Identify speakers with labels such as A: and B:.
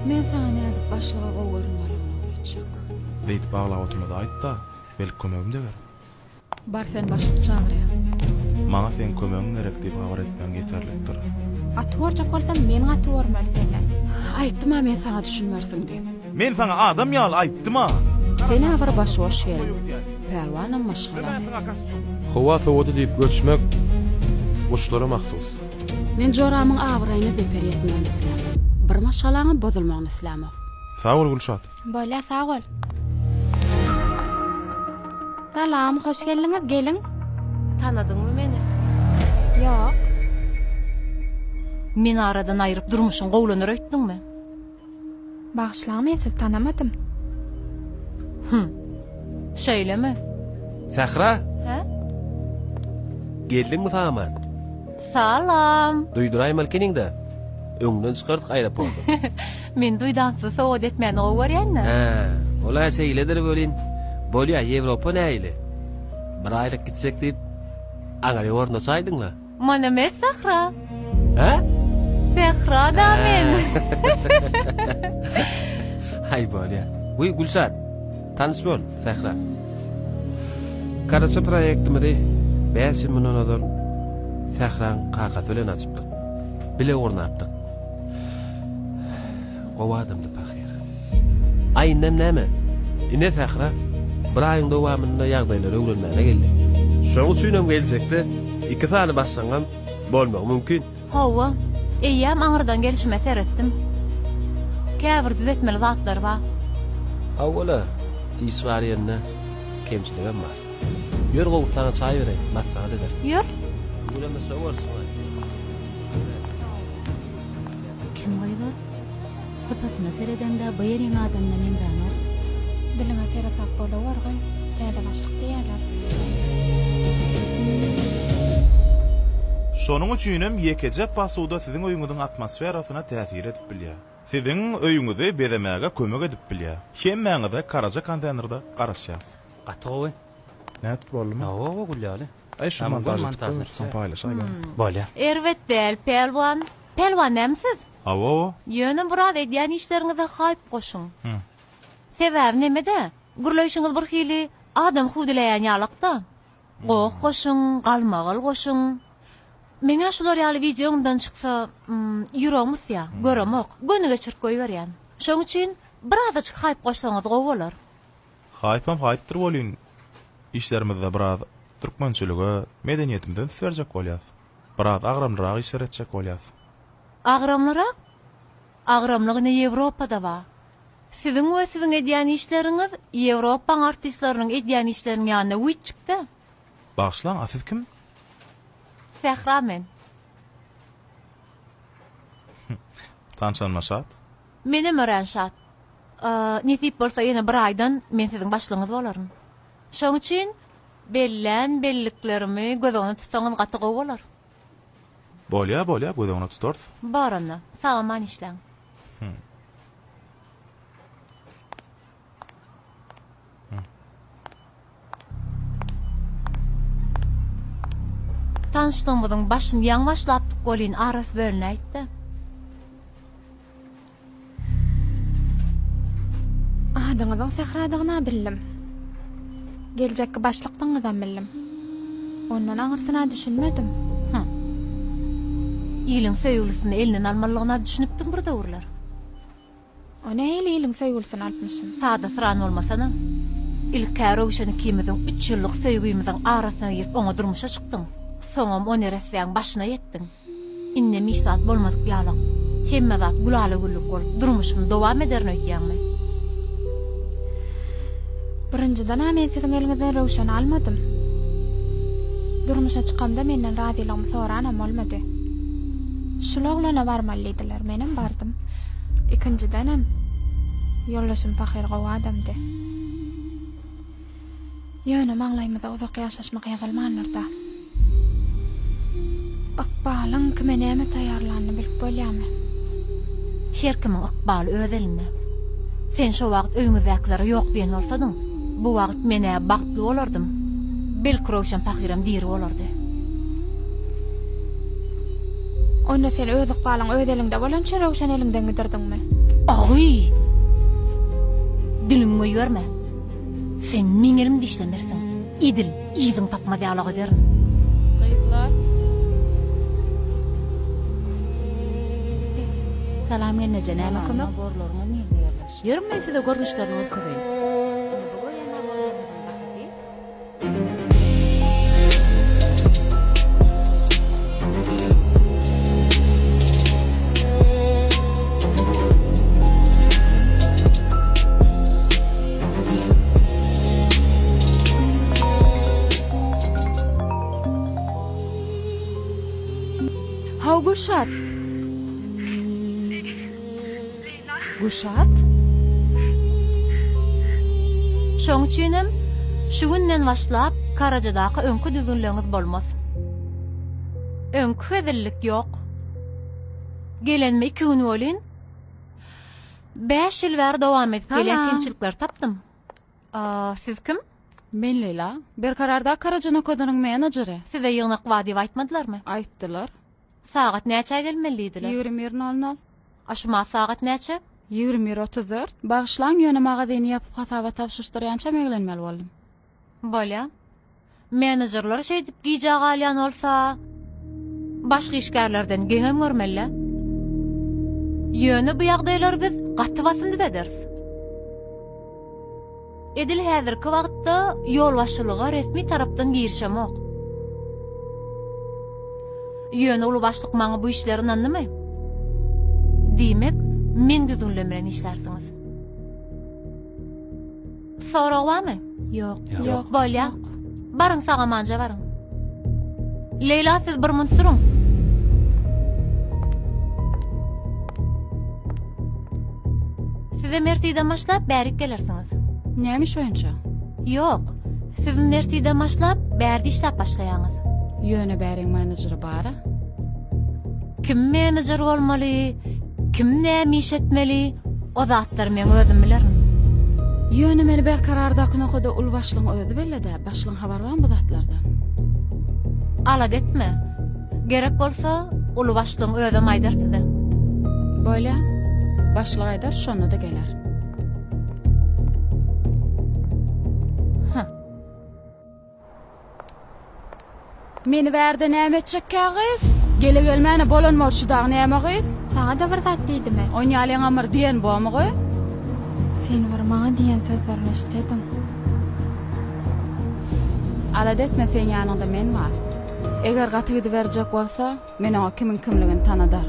A: Men saňa nädip başlyga gowy görünmelidigini öwretjek.
B: Beýdip aglap oturmada aýt-da, belki kömegim deger.
A: Bar sen başlyk çagyrýa.
B: Maňa seň kömegiň gerek diýip habar etmegiň ýeterlikdir.
A: Gaty görjek bolsam men gaty görmeli senden. Aýtdym-a men saňa düşünmersiň diýip.
B: Men saňa adam ýaly aýtdym-a.
A: Sen-ä bir başy boş gelin. Pälwanam maşgalaly.
C: Howa sowady diýip göçmek guşlara mahsus.
A: Men joramyň abraýyna zeper ýetmegini islämok. Bir maşgalaňam bozulmagyny islämok.
B: Sag bol Gülşat.
D: Bolýa sag bol. Salam, hoş geldiňiz, geliň.
E: Tanadyňmy meni?
D: Ýok.
E: Meni aradan aýryp durmuşyň gowlanar öýtdüňmi?
D: Bagyşlaň men sizi tanamadym.
E: Hum. Şeýlemi?
F: Sähra?
E: Hä?
F: Geldiňmi sag-aman?
E: Salam.
F: Duýduraýmaly ekeniň-dä. Öňden çykardyk aeroporta.
E: Men duýdansyz sowgat etmäni gowy görýän-dä.
F: Hä, ol-a şeýledir welin, bolýa, Ýewropa nähili? Bir aýlyk gitjek diýip, aňryk ornaşaýdyň-la.
E: Mana mes Sähra.
F: Hä?
E: Sähra-da men.
F: Haý, bolýa. Wiý, Gülşat, tanyş bol, Sähra. Karaça proýektimizi bäş ýyl mundan ozal Sähraň kakasy bilen açypdyk. Bile gurnapdyk. Gowy adamdy pahyr. Aý indem näme? Ine Sähra bir aýyň dowamynda ýagdaýlary öwrenmäne geldi. Şoň üçinem geljekde iki sany başlygyňam bolmagy mümkin.
E: Hawa, eýýäm aňyrdan gelşime seretdim. Käbir düzetmeli zatlar bar.
F: Hawa-la, iş bar ýerinde kemçiligem bar. Ýör gowusy saňa çaý bereýin, maslahat ederis.
E: Ýör.
F: Tüweleme şo bolsun-aý.
G: Kim gyz ol? Sypatyna seredemde bu ýeriň adamyna meňzänok.
D: Diliňe seresap bolawergay, täze başlyk diýýärler.
B: Şonuň üçinem ýekeje posuda siziň öýüňiziň atmosferasyna täsir edip bilýär. Siziň öýüňizi bezemäge kömek edip bilýär. Hemmäňize Karaja konteýnerde garaşýarys.
H: Gaty gowy.
B: Nätdi boldumy?
H: Hawa gül ýaly.
B: Aý şu montaž edip goýber soň paýlaşaýber.
H: Bolýa.
E: Erbet däl Pälwan. Pälwan näme siz?
B: Hawa.
E: Ýöne biraz edýän işleriňize haýp goşuň. Sebäbi nemede, gürleýşiňiz bir hili adam hüwdüleýän ýalakda. Goh goşuň, galmagal goşuň. Meňä şular ýaly wideo öňümden çyksa, ýüregim ysýa, göremok, göni geçirip goýberýän. Şoň üçin birazajyk haýp goşsaňyz gowy bolar.
B: Haýpam haýpdyr welin, işlerimizde biraz türkmençilige, medeniýetimize üns berjek bolýas. Biraz agramlyrak işler etjek bolýas.
E: Agramlyrak? Agramlygy ine Ýewropada bar. Siziň we siziň edýän işleriňiz Ýewropaň artistleriniň edýän işleriniň ýanynda wiçjikde.
B: Bagyşlaň, a siz kim?
E: Sähra men.
B: Tanşanyma şat.
E: Menem örän şat. Nesip bolsa ýene bir aýdan men siziň başlygyňyz bolaryn. Şoň üçin bellän belliklerimi göz öňüne tutsaňyz gaty gowy bolar.
B: Bolýa, bolýa, göz öňüne tutarys.
E: Bar onda, sag-aman işläň. Tanyşlygymyzyň başyny ýaňy başlapdyk welin arasy bölünäýtdi.
D: Adyňyzyň Sähradygyna bildim. Geljekki başlykdygyňyzam bildim. Ondan aňyrsyna düşünmedim.
E: Hum. Iliň söýgülisini elinden almalygyna düşünipdiň bir döwürler.
D: O nähili iliň söýgülisini alypmyşyn?
E: Sadasyran bolmasana. Ilk-ä Röwşen ikimiziň üç ýyllyk söýgimiziň arasyna girip oňa durmuşa çykdyň. Soňam o neressäň başyna ýetdiň. Indem hiç zat bolmadyk ýalak. Hemme zat gülala-güllük bolup, durmuşymy dowam ederin öýdýäňmi?
D: Birinjiden-ä men siziň eliňizden Röwşeni almadym. Durmuşa çykamda menden razylygymy soranam bolmady. Şul oglana barmaly diýdiler, menem bardym. Ikinjidenem, ýoldaşym pahyr gowy adamdy. Ýöne maňlaýymyza uzak ýaşaşmak ýazylmandyr-da. Ykbalyň kime näme taýýarlanyny bilip bolýarmy?
E: Her kimiň ykbaly öz elinde. Sen şo wagt öýüňizdäkilere ýok diýen bolsadyň, bu wagt men-ä bagtly bolardym. Belki Röwşen pahyram diri bolardy.
D: Onda sen öz ykbalyň öz eliňde bolança Röwşeni eliňden gidirdiňmi?
E: Agy! Diliňi goýberme. Sen meň elimi dişlemersiň. Edil yzyň tapmaz ýalak ederin.
G: Gyzlar. Salam gelneje, näme kömek? Borlaryňyz nirde ýerleşýär? Ýörüň men size görnüşlerini görkezeýin. Indi bu görýän naborlaryňyzyň bahasy.
A: Haw Gülşat. Gülşat?
E: Şoň üçinem şu günden başlap Karajadaky öňki düzgünleňiz bolmaz. Öňki hezillik ýok. Gelenime iki gün welin, bäş ýyl bäri dowam edip gelýän
A: Salam.
E: kemçilikleri tapdym. A, siz kim?
A: Men Leýla. Berkarardaky Karaja nokadynyň menejeri.
E: Size ýygnak bar diýip aýtmadylarmy?
A: Aýtdylar.
E: Sagat näçä gelmeli diýdiler?
A: 21 nol nol.
E: A şu mat sagat näçe?
A: 21 34. Bagyşlaň, ýöne magazyny ýapyp hasaba tabşyşdyrýançam eglenmeli boldum.
E: Bolýa. Menejerler şeýdip gijä galýan bolsa, başga işgärlerden geňem görmeli-dä. Ýöne bu ýagdaýlary biz gaty basym düzederis. Edil häzirki wagtda ýolbaşçylyga resmi tarapdan girişemok. Ýöne uly başlyk maňa bu işleri ynandymy? Diýmek, meň düzgünlerim bilen işlärsiňiz. Sorag barmy?
G: Ýok.
A: Ýok.
E: Bolýa. Baryň sag-amanja baryň. Leýla siz bir munt duruň. Sizem ertirden başlap bärik gelersiňiz.
A: Näme iş boýunça?
E: Ýok. Sizem ertirden başlap bärde işläp başlaýaňyz.
A: Ýöne bäriň menejeri bar-a.
E: Kim menejer bolmaly, kim näme iş etmeli, o zatlary meň özüm bilerin.
A: Ýöne meni Berkarardaky nokada uly başlygyň özi belledi-ä. Başlygyň habary barmy bu zatlardan?
E: Alada etme. Gerek bolsa, uly başlygyň özem aýdar size.
A: Bolýa. Başlyk aýdar, şonda-da geler.
E: Hah.
A: Meni bärde näme etjekkä gyz? Gele-gelmäne bolan bolşy dagy näme gyz?
D: Saňa-da bir zat diýdimi?
A: Onýalyňam bir diýen bormy gyz?
D: Sen bir maňa diýen sözlerini eşitsediň.
A: Alada etme seň ýanyňda men bar. Eger gaty gidiberjek bolsa, men oňa kimiň kimligini tanadar.